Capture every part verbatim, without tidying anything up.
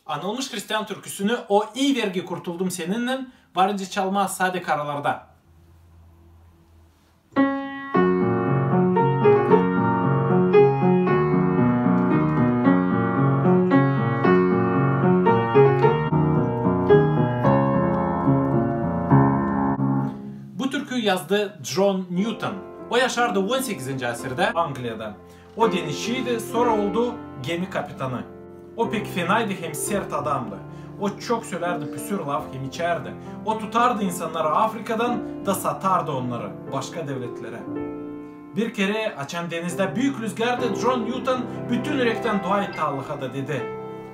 Anılmış hristian türküsünü "O iy vergi, kurtuldum seninnän" var nicä çalmaa sade karalarda. Bu türküyü yazdı John Newton. O yaşardı on sekizinci asirdä Angliyada. O denizçiydi, sora oldu gemi kapitanı. O pek fenaydı hem sert adamdı. O çok sölärdi püsür laf hem içärdi. O tutardı insannarı Afrikadan da satardı onnarı başka devletlerä. Bir kerä, açan denizdä büük lüzgärdı, John Newton bütün ürektän dua etti Allaha da dedi: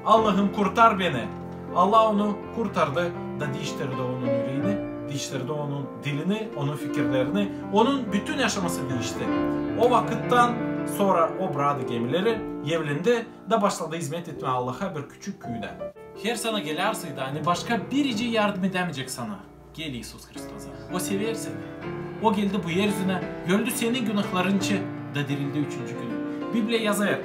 "Allahım, kurtar beni!" Allah onu kurtardı da diiştirdi onun üreeni, diiştirdi onun dilini, onun fikirlerini, onun bütün yaşaması diişti. O vakıttan sora o bradı gemileri, evlendi da başladı izmet etmää Allaha bir küçük küüdä. Her sana gelärseydi, ani başka biricii yardım edämeyecek sana, gel İisus Hristosa. O sever seni. O geldi bu er üzünä, öldü senin günahların için da dirildi üçüncü günü. Bibliya yazêr: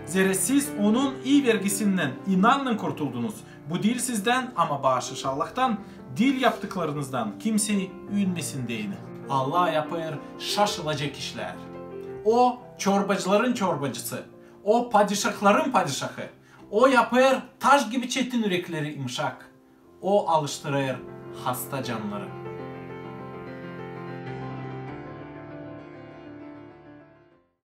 "Zerä siz onun iy vergisinnän inannın kurtuldunuz. Bu diil sizdän, ama baaşış Allahtan. Diil yaptıklarınızdan kimsey üündmesin" deyni. Allah yapêr şaşılacek işlär. O çorbacıların çorbacısı. O padişahların padişahı. O yapêr taş gibi çetin ürekleri yımışak. O alıştırêr hasta cannarı.